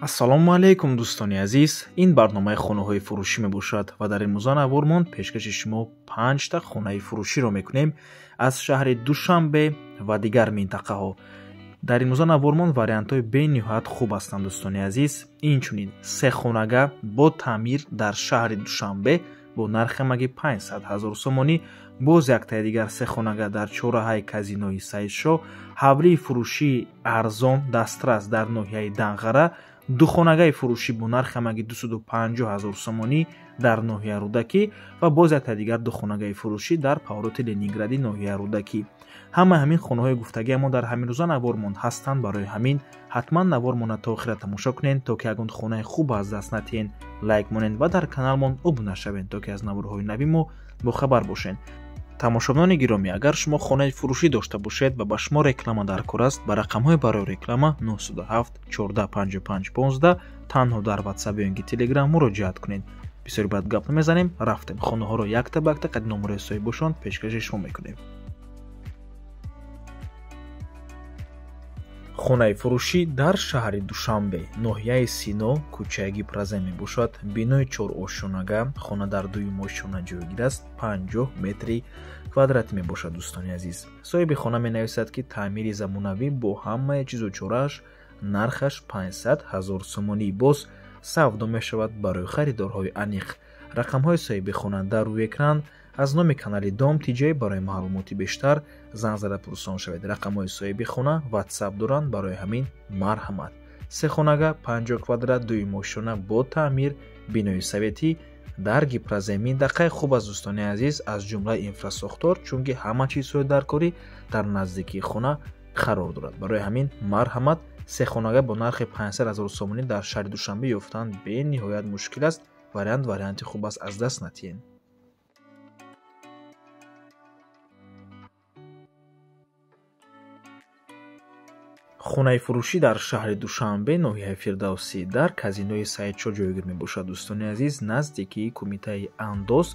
Ассалому алайкум дӯстони азиз, ин барномаи хонаҳои фурӯшӣ мебошад ва дар имрӯза навормон пешкаши шумо 5та хонаи фурӯширо мекунем аз шаҳри Душанбе ва дигар минтақаҳо. Дар имрӯза навормон вариантҳои бениҳоят хуб ҳастанд дӯстони азиз. Инчунин се хонага бо таъмир дар шаҳри Душанбе бо нархи ҳамагӣ 500 ҳазор сомонӣ, боз яктаи дигар се хонага дар чораҳаи казинои Саидшоҳ, ҳавлии фурӯшии арзон дастрас дар ноҳияи Данғара, ду хонагаи фурӯшӣ бо нархи ҳамагӣ 250 ҳазор сомонӣ дар ноҳияи Рӯдакӣ ва боз яктаи дигар ду хонагаи фурӯшӣ дар повороти Ленингради ноҳияи Рӯдакӣ. Ҳамаи ҳамин хонаҳои гуфтагиамо дар ҳамин рӯза навормон ҳастанд. Барои ҳамин ҳатман навормонро то охира тамошо кунед, то ки ягон хонаи хуб аз даст натиҳен, лайк монед ва дар каналмон обуна шавед, то ки аз наворҳои нави мо бохабар бошед. Тамошобинони гиромӣ, агар шумо хонаи фурӯшӣ дошта бошед ва ба шумо реклама дар кор аст, ба рақамҳои барои реклама 907 14 55 15 танҳо дар WhatsApp ё инки Telegram муроҷиат кунед. Бисёр бад гап намезанем, рафтем хонаҳоро якта ба якта қад номерои соҳибошон пешкаши шумо мекунем. Хонаи фурӯшӣ дар шаҳри Душанбе, ноҳияи Сино, кӯчаи Гипрозем мебошад. Бинои чорошёнага, хона дар дуюм ошёна ҷойгир аст, 50 метри квадратӣ мебошад дӯстони азиз. Соҳиби хона менависад, ки таъмири замонавӣ бо ҳамаи чизу чорааш нархаш 500 ҳазор сомонӣ, боз савдо мешавад барои харидорҳои аниқ. Рақамҳои соҳиби хона дар рӯи экран. Аз номи канали Дом ТЖ барои маълумоти бештар занг зада пурсон шавед. Рақамҳои соҳиби хона WhatsApp доранд, барои ҳамин марҳамат. Се хонага 50 квадрат, дуюм ошёна бо таъмир, бинои советӣ дар Гипрозем. Минтақаи хуб аст дӯстони азиз, аз ҷумлаи инфрасохтор, чунки ҳама чизҳои даркорӣ дар наздикии хона қарор дорад. Барои ҳамин марҳамат. Се хонага бо нархи 500 ҳазор сомонӣ дар шаҳри Душанбе ёфтан бениҳоят мушкил аст. Варианти хуб аст, аз даст натиҳед. Хонаи фурӯшӣ дар шаҳри Душанбе, ноҳияи Фирдавсӣ, дар казинои Саидшоҳ ҷойгир мебошад дӯстони азиз, наздикии кумитаи андоз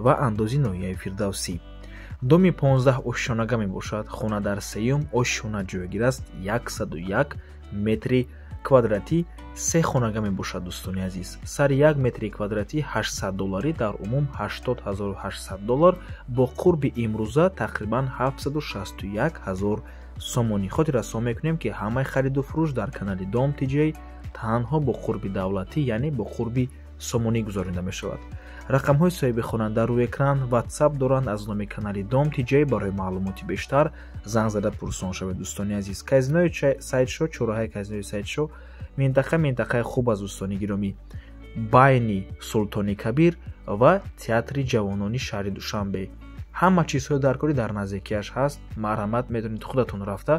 ва андози ноҳияи Фирдавсӣ. Доми 15 ошёнага мебошад. Хона дар сеюм ошёна ҷойгир аст, 101 метри квадратӣ, се хонага мебошад дӯстони азиз. Сари 1 метри квадратӣ 800 долларӣ, дар умум 80800 доллар, бо қурби имрӯза тақрибан 761 ҳазор сомонӣ. Хотиррасон мекунем, ки ҳамаи хариду фурӯш дар канали Дом ТЖ танҳо бо қурби давлатӣ, яъне бо қурби сомонӣ гузаронида мешавад. Рақамҳои соҳиби хона дар рӯи экран, WhatsApp доранд. Аз номи канали Дом ТЖ барои маълумоти бештар занг зада пурсон шавед дӯстони азиз. Казинои Саидшоҳ, чораҳаи казинои Саидшоҳ, минтақаи хуб аст дӯстони гиромӣ, байни Султони Кабир ва театри ҷавонони шаҳри Душанбе. Ҳама чизҳои даркорӣ дар наздикиаш ҳаст. Марҳамат, метавонед худатон рафта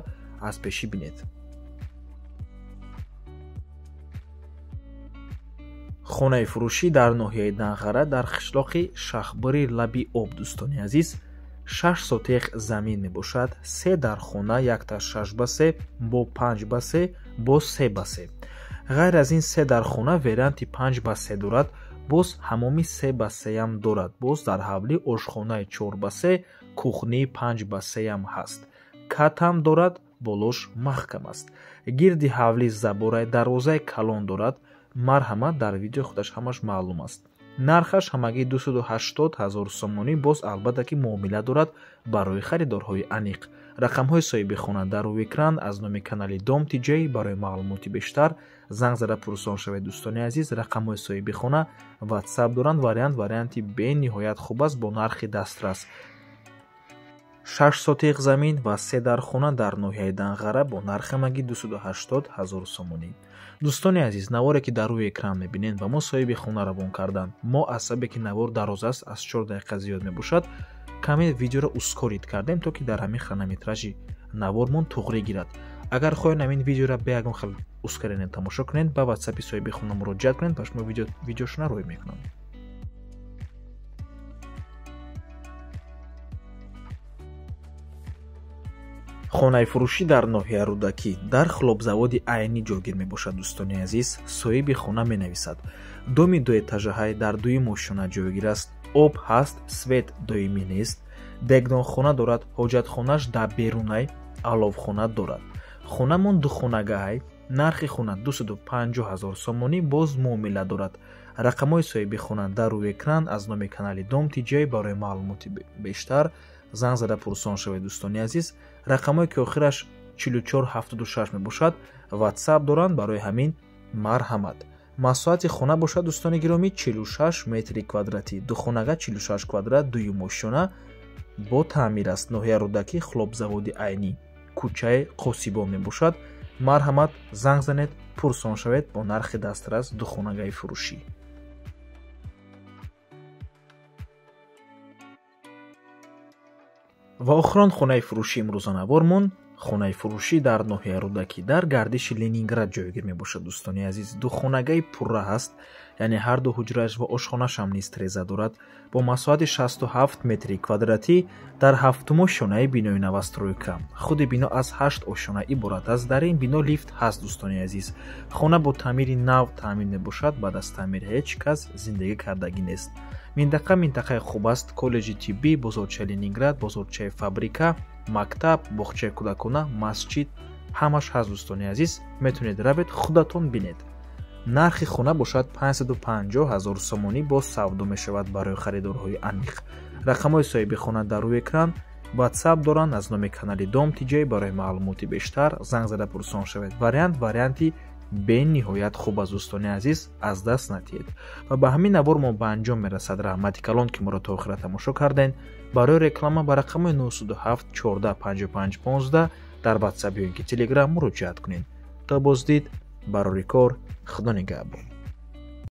аз пешӣ бинед. Хонаи фурӯшӣ дар ноҳияи Данғара, дар қишлоқи Шахбири лаби об дӯстони азиз, 6 сотех замин мебошад. 3 дар хона, якта 6 ба 3, бо 5 ба 3, бо 3 ба 3. Ғайр аз ин 3 дар хона варианти 5 ба 3 дорад, боз ҳамоми 3 ба 3-ам дорад. Боз дар ҳавлӣ ошхонаи 4 ба 3, кухнии 5 ба 3-ам ҳаст. Катам дорад, болош маҳкам аст. Гирди ҳавлӣ забораи дарвозаи калон дорад. Марҳамат, дар видео худаш ҳамаш маълум аст. Нархаш ҳамагӣ 280 ҳазор сомонӣ, боз албатта ки муомила дорад барои харидорҳои аниқ. Рақамҳои соҳиби хона дар рӯи экран. Аз номи канали Дом ТЖ барои маълумоти бештар занг зада пурсон шавед дӯстони азиз. Рақамҳои соҳиби хона WhatsApp доранд. Варианти бениҳоят хуб аст бо нархи дастрас. 6 сотиқ замин ва 3 дар хона дар ноҳияи Данғара бо нархи ҳамагӣ 280 ҳазор сомонӣ. Дӯстони азиз, наворе ки дар рӯи экран мебинед ва мо соҳиби хона равон карданд. Мо аз сабабе ки навор дароз аст, аз 4 дақиқа зиёд мебошад, каме видеоро ускорид кардем, то ки дар ҳамин хронометражи навормон туғрӣ гирад. Агар хоҳед ҳамин видеоро бе ягон хел ускорение тамошо кунед, ба WhatsApp-и соҳиби хона муроҷиат кунед, ба шумо видеошона рӯй мекунам. Хонаи фурӯшӣ дар ноҳияи Рӯдакӣ, дар хлобзаводи Айнӣ ҷойгир мебошад дӯстони азиз. Соҳиби хона менависад: доми дуэтажаҳай дар дуюм ошёна ҷойгир аст, об ҳаст, свет доимӣ нест, дегдонхона дорад, ҳоҷатхонаш дар берунай, аловхона дорад. Хонамон духонагаҳай, Нархи хона 250 000 сомонӣ боз муомила дорад. Рақамҳои соҳиби хона дар рӯи экран аз номи канали Дом ТҶ барои маълумоти бештар занг зада пурсон шавед дӯстони азиз. Рақамҳое ки охираш 4476 мебошад WhatsApp доранд, барои ҳамин марҳамат. Масоҳати хона бошад дӯстони гиромӣ 46 метри квадратӣ, духонага 46 квадрат, дуюм ошёна бо таъмир аст. Ноҳияи Рӯдакӣ, хлопзаводи Айнӣ, кӯчаи Қосибон мебошад. Марҳамат занг занед, пурсон шавед бо нархи дастрас духонагаи фурӯшӣ. Ва охирон хонаи фурӯшӣ имрӯзанавормон хонаи фурӯшӣ дар ноҳияи Рӯдакӣ дар гардиши Ленинград ҷойгир мебошад дӯстони азиз. Духонагаи пурра ҳаст, яъне ҳар ду ҳуҷрааш ва ошхонааш ҳам низ треза дорад. Бо масоҳати 67 метри квадратӣ дар ҳафтум ошёнаи бинои новостройка. Худи бино аз 8 ошёна иборат аст. Дар ин бино лифт ҳаст дӯстони азиз. Хона бо таъмири нав таъмин мебошад. Баъд аз таъмир ҳеҷ кас зиндагӣ кардагӣ нест. Минтақа минтақаи хуб аст. Коллеҷи тиббӣ, бозорчаи Ленинград, бозорчаи фабрика, мактаб, боғчаи кӯдакона, масҷид ҳамаш ҳаст дӯстони азиз. Метавонед равед худатон бинед. Нархи хона бошад 550 000 сомонӣ боз савдо мешавад барои харидорҳои аниқ. Рақамҳои соҳиби хона дар рӯи экран WhatsApp доранд аз номи канали Дом ТҶ барои маълумоти бештар занг зада пурсон шавед. Вариант варианти бениҳоят хуб аст дӯстони азиз, аз даст надиҳед. Ва ба ҳамин навор мо ба анҷом мерасад. Раҳмати калон ки моро то охира тамошо кардед. Барои реклама ба рақами 907 14 55 15 дар WhatsApp ё ин ки Telegram муроҷиат кунед. То боздид, барори кор, Худо нигаҳбон.